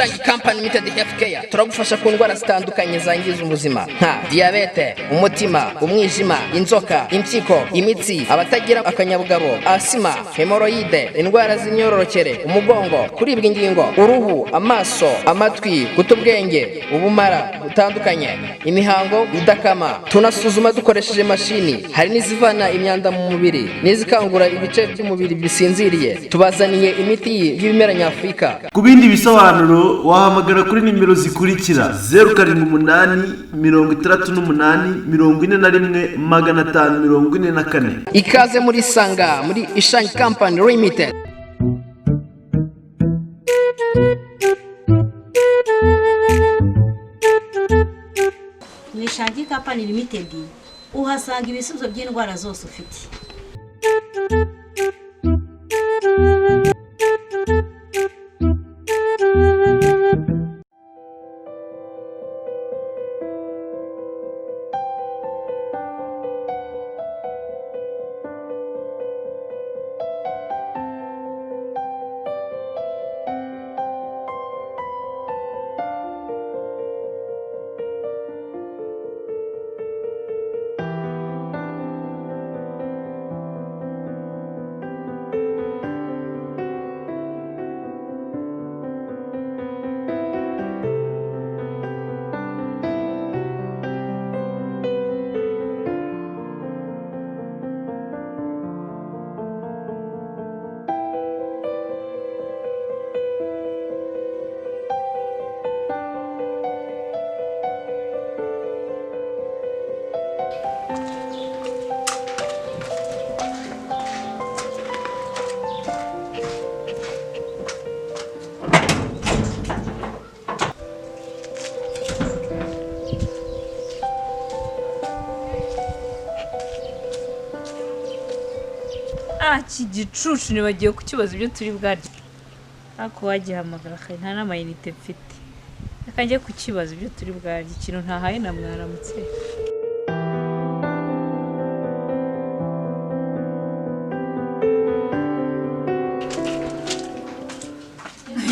Ishangi Company Limited Healthcare turagufasha ku ndwara zitandukanye zangiza ubuzima nka diyabete, umutima, umwijima, inzoka, impyiko, imitsi, abatagira akanyabugabo, asima, hemoroyide, indwara z'imyororokere, umugongo, kuribwa ingingo, uruhu, amaso, amatwi, guta ubwenge, ubumara butandukanye, imihango idakama. Tunasuzuma dukoresheje mashini. Hari n'izivana imyanda mu mubiri n'izikangura ibice by'umubiri bisinziriye. Tubazaniye imiti y'ibimera nyafurika. Ku bindi bisobanuro wahamagara kuri nimero zikurikira: 0786841544. Ikaze muri Sanga muri Ishangi Company Limited. Mu Ishangi Company Limited uhasanga ibisubizo by'indwara zose ufite. Ah, iki gicucu ntibagiye kukibaza ibyo turi bwarye, ariko wagihamagara kare nta n'amayinite mfite. Reka njye kukibaza ibyo turi bwarye, ikintu ntahaye na mwaramutse.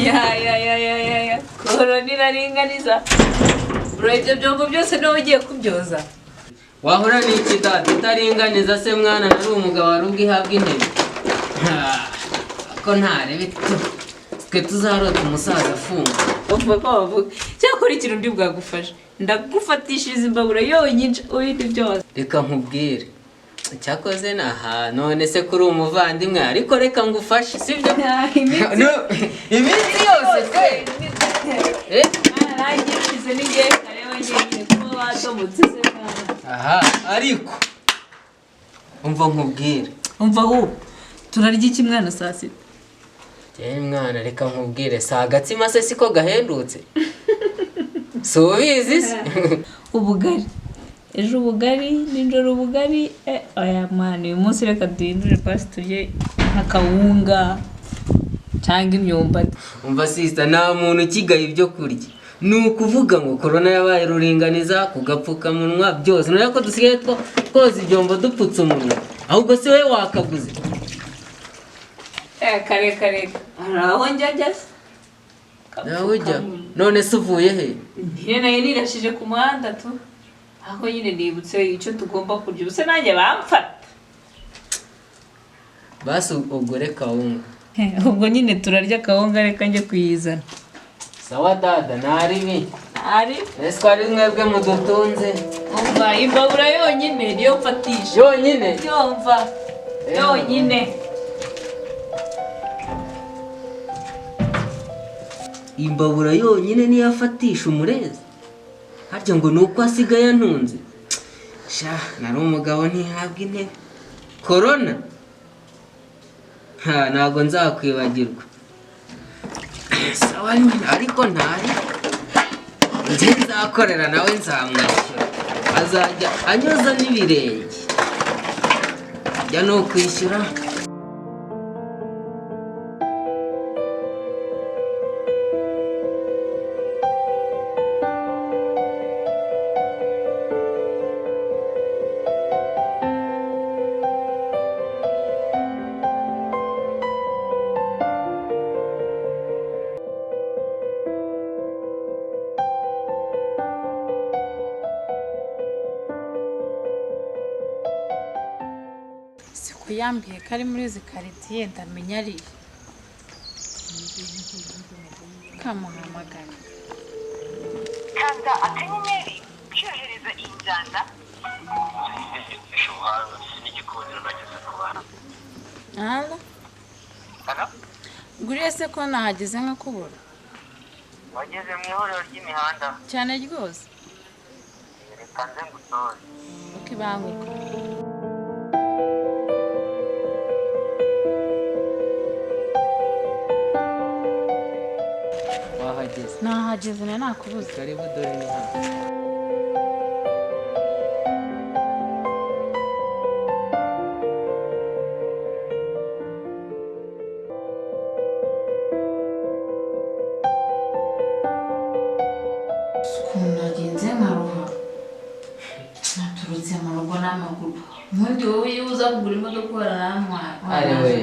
Ya ya ya ya ya ya, korona iraringaniza. Bro, ibyo byombo byose niwe ugiye kubyoza? Wahora n'iki data utaringaniza se mwana? Nari umugabo wari ubwihabwa intebe ko ntarebe twe tuzarota umusaza afunga. Bavuga ko bavuga cyakora ikintu ndi bwagufasha, ndagufatishiriza imbabura yonyine ibindi byose. Reka nkubwire, cyakoze naha none se kuri umuvandimwe, ariko reka ngufashe, sibyo? Iminsi. No, iminsi yose twe. Eh? Nanjye nshize n'igihe kareba njyenyine kuba wadomotse se mwana. Aha, ariko umva nkubwire. Umva ahubwo, turarya iki mwana saa sita? Jyewe mwana, reka nkubwire, si agatsima se siko gahendutse? Si ubizi se? Ubugari ejo, ubugari nijoro, ubugari. Oya mwana, uyu munsi reka duhindure pasi, turye nk'akawunga cyangwa imyumbati. Umva sister, nta muntu ukigaye ibyo kurya. Ni ukuvuga ngo korona yabaye ruringaniza ku gapfukamunwa byose, nureba ko dusigaye twoza ibyombo dupfutse umunwa. Ahubwo si wowe wakaguze? Kare kare, hari aho njya njya se? Nawe ujya? None se uvuye he? Nyine nayo nirashije ku muhanda tu, aho nyine nibutse icyo tugomba kurya, ubuse nanjye bamfata. Basi ugure kawunga. Ubwo nyine turarya akawunga, reka njye kuyizana. Sawa dada, ntaribi. Ari. Ese ko ari mwebwe mudutunze? Umva, imbabura yonyine niyo mfatisha. Yonyine? Yumva yonyine. Imbabura yonyine niyo afatisha umurezi? Harya ngo ni uko asigaye antunze? Sha, nari umugabo ntihabwa intebe. Korona, ha, ntabwo nzakwibagirwa. Sawa nyine, ariko ntari njye nzakorera nawe nzamwishyura, azajya anyoza n'ibirenge, jya ni ukwishyura. Papi yambwiye ko ari muri izi karitsiye ndamenya ari kamuhamagara. Kanda akanyenyeri cyohereza iyi njyana. Halo? Guriye se ko nahageze nkakubura? Wageze mu ihuriro ry'imihanda. Cyane rwose. Reka nze ngutore. Ukibanguka. Wahageze? Nahageze na nakubuze. Karibu, dore ni hano. Ukuntu nagenze nkaruha, naturutse mu rugo n'amaguru. Ubundi wowe iyo uza kugura imodoka warantwaye. Ari we.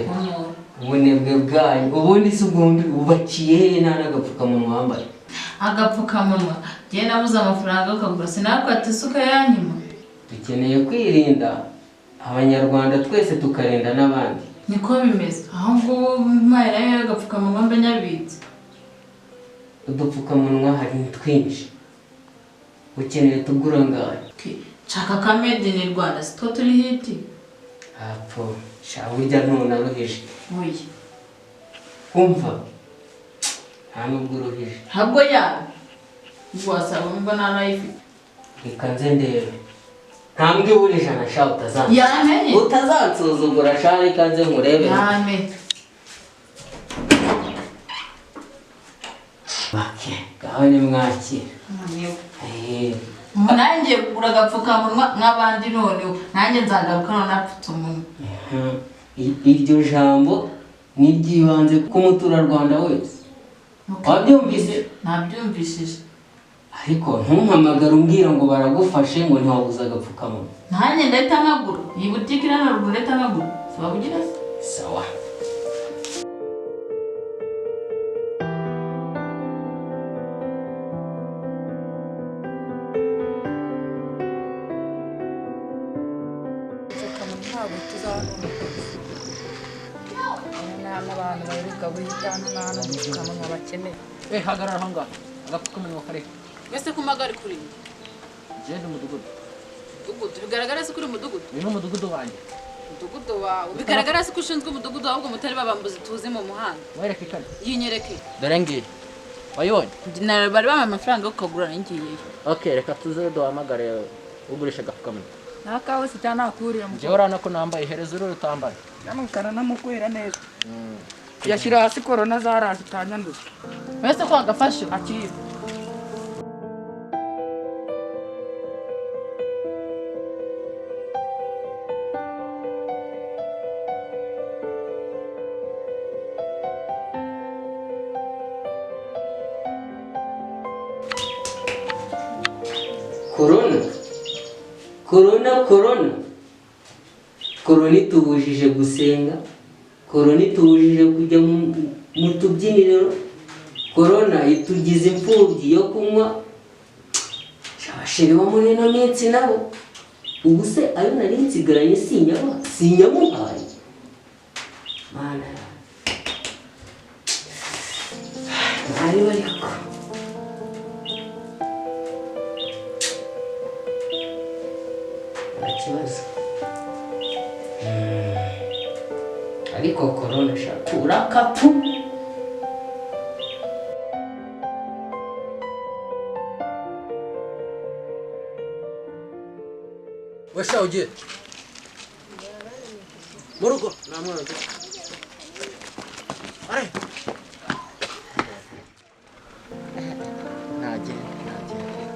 Ubunebwe bwanyu ubundi si ubwumbi ubaciye hehe nta n'agapfukamunwa wambaye? Agapfukamunwa njye nabuze amafaranga yo kugura, sinakata isuka yanyuma. Dukeneye kwirinda abanyarwanda twese tukarinda n'abandi. Niko bimeze, aho ngubu mpaye nayo y'agapfukamunwa mbe nyabitse. Udupfukamunwa hari twinshi, ukeneye tugura angahe? Nshaka ka made in Rwanda, si two turi hiti. Hapfo sha, burya ntunaruhije. Oya. Umva, nta nubwo uruhije. Ntabwo yaba wasaba mba ntarayifite. Reka nze ndebe, ntambwe ibura ijana sha, utazansa Yamenye. utazansuzugura sha, reka nze nkurebe. Yamenye. Bake ngaho nimwakire. Eh, Ubu nanjye ngiye kugura agapfukamunwa nk'abandi, noneho nanjye nzagaruka none napfutse umunwa. Mhm. Iryo jambo ni iry'ibanze ku muturarwanda wese, wabyumvise? Nabyumvishije. Ariko ntumpamagare umbwira ngo baragufashe ngo ntiwabuze agapfukamunwa. Nanjye ndahita nkagura iyi butike iri hano ruguru, ndahita nkagura, si wabugira se? Sawa. Ntabwo tuzabona umukozi n'abantu baheruka guhitamo nta n'udupfukamunwa bakeneye. Eh, hagarara aho ngaho. Agapfukamunwa kare. Mbese ko mpagari kuri njye? Genda umudugudu. Mudugudu bigaragara se kuri mudugudu? Uyu ni umudugudu wanjye. Umudugudu wawe bigaragara se ko ushinzwe umudugudu, ahubwo mutari babambuzi tuzi mu muhanda. Mwereke ikarita. Yinyereke. Dore ngiyi. Wayibonye? Bari bampaye amafaranga yo kukagura ngiyeyo. Okay, reka tuze duhamagare ugurisha agapfukamunwa. Nakawe se cyangwa nakurira mu Njyewe urabona ko nambaye, ihereza uru utambaye. Namukana namukwira neza. Yashyira hasi, korona zaraje utanyanduza. Mbese ko wagafashe? Akira. Korona, korona, korona, korona itubujije gusenga, korona itubujije kujya mu tubyiniro, korona itugize imfubyi yo kunywa. Abasheri bo muri ino minsi nabo ubu se ayo nari nsigaranye sinyaba sinyamuhaye. Mana ntariwe, ariko nta kibazo. Ariko korona sha turakapu. We sha, ugiye mu rugo nta mwana ufite. Are. Nagenda, nagenda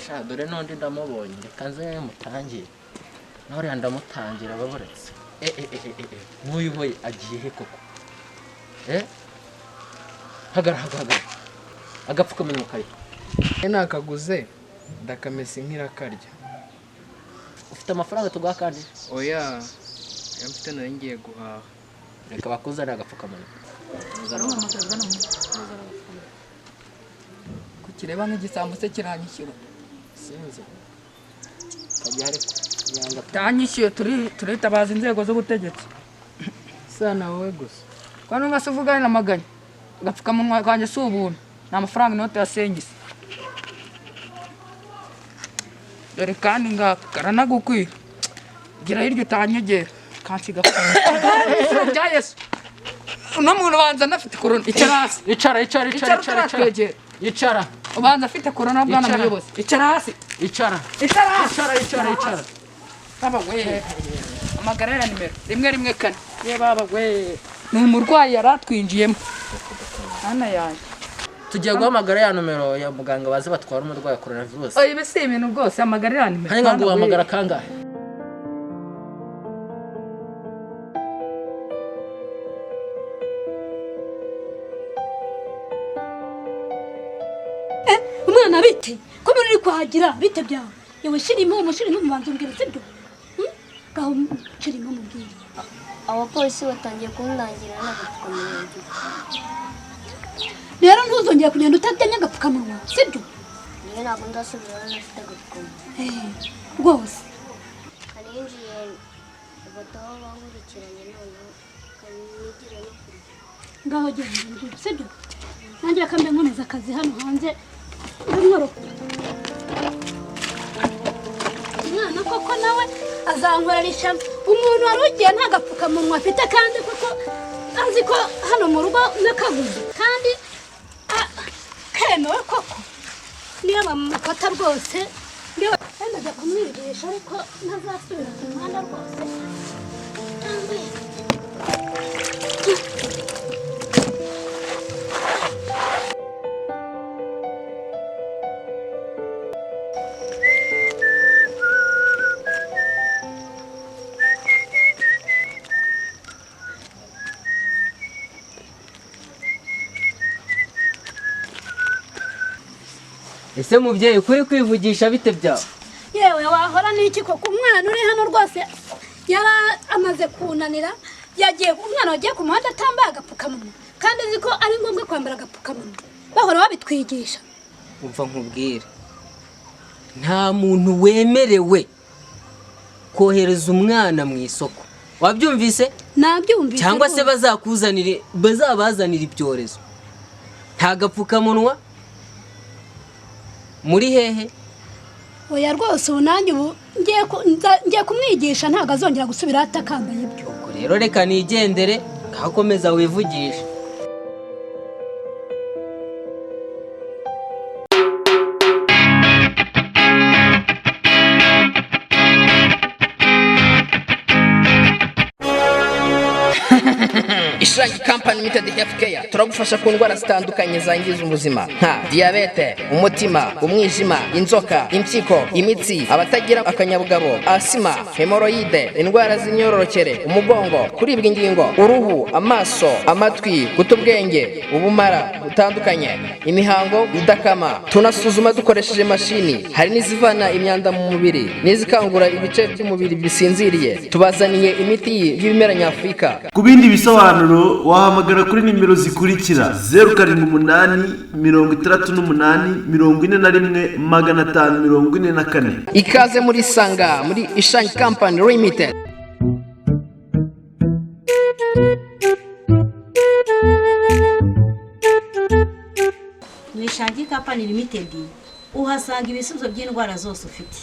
sha, dore n'undi ndamubonye, reka nze mutangire nawe, ndamutangira baburetse. Eh eh eh eh eh, nk'uyu we agiye he koko? Eh, hagara hagara, agapfukamunwa kari? Nakaguze ndakamesa inkirakarya. Ufite amafaranga tuguha kandi? Oya, ayo mfite nari ngiye guhaha. Reka bakuzanire agapfukamunwa. Kukireba nk'igisambo se kiranyishyura? Sinzi, kajya ariko. Tanyishyuye turitabaza inzego z'ubutegetsi. Sana wowe gusa. Kwa numva se uvugane na Maganya. Agapfukamunwa kanjye si ubuntu. Ni amafaranga inote ya sengisi. Dore kandi ngaka karanagukwira. Gira hirya utanyegera. Kansiga. Bya Yesu. Uno muntu ubanza anafite korona. Icara hasi. Icara, icara, icara, Icara icara, icara. utaratwegera. Icara. Ubanza afite korona bwana Icara. muyobozi. Icara hasi. Icara. Icara hasi. Icara, icara, icara. Baba we. Amagara ya nimero 114. Ye baba we. Ni umurwayi yaratwinjiyemo. Hana yanjye. Tugiye guhamagara ya nomero ya muganga baze batwara umurwayi wa coronavirus. Oya ibi si ibintu rwose, amagara ya nimero. Hanyuma ngo uhamagara kangahe? Umwana bite ko muri uri kuhagira bite byawe? Yewe shirimo umushirimo mubanza umbwira sibyo? Gaho shirimo mubwire. Abapolisi batangiye kundangira n'agapfukamunwa mfite. Rero ntuzongere kugenda utajyanye agapfukamunwa sibyo? Njyewe ntabwo ndasubirayo ntafite agapfukamunwa. Rwose. Arinjiye bataho bankurikiranye noneho nigire no kurya. Ngaho genda mbwira sibyo? Nanjye reka mbe nkomeza akazi hano hanze ndamworoka. Umwana koko nawe azankorera ishyano. Umuntu wari ugiye nta gapfukamunwa afite kandi koko azi ko hano mu rugo nakaguze kandi kemewe koko. Niyo bamufata rwose niyo wenda kumwigisha ariko ntazasubira ku muhanda rwose. Ese mubyeyi kuri kwivugisha bite byawe? Yewe wahora n'iki koko? Umwana uri hano rwose yari amaze kunanira, yagiye umwana wagiye ku muhanda atambaye agapfukamunwa kandi uzi ko ari ngombwa kwambara agapfukamunwa, bahora babitwigisha. Umva nkubwire, nta muntu wemerewe kohereza umwana mu isoko. Wabyumvise? Nabyumvise. Cyangwa se bazakuzanire, bazabazanira ibyorezo. Nta gapfukamunwa muri hehe? Oya rwose ubu nanjye ubu ngiye kumwigisha ntabwo azongera gusubira atakambaye ibyo. Ubwo rero reka nigendere, ngakomeza wivugisha. Ishangi Company Limited Healthcare turagufasha ku ndwara zitandukanye zangiza ubuzima nka diyabete, umutima, umwijima, inzoka, impyiko, imitsi, abatagira akanyabugabo, asima, hemoroide, indwara z'imyororokere, umugongo, kuribwa ingingo, uruhu, amaso, amatwi, guta ubwenge, ubumara butandukanye, imihango idakama. Tunasuzuma dukoresheje mashini, hari n'izivana imyanda mu mubiri n'izikangura ibice by'umubiri bisinziriye. Tubazaniye imiti y'ibimera nyafurika. Ku bindi bisobanuro wahamagara kuri nimero zikurikira: 078 68 41 544. Ikaze muri Sanga muri Ishangi Company Limited. Mu Ishangi Company Limited uhasanga ibisubizo by'indwara zose ufite.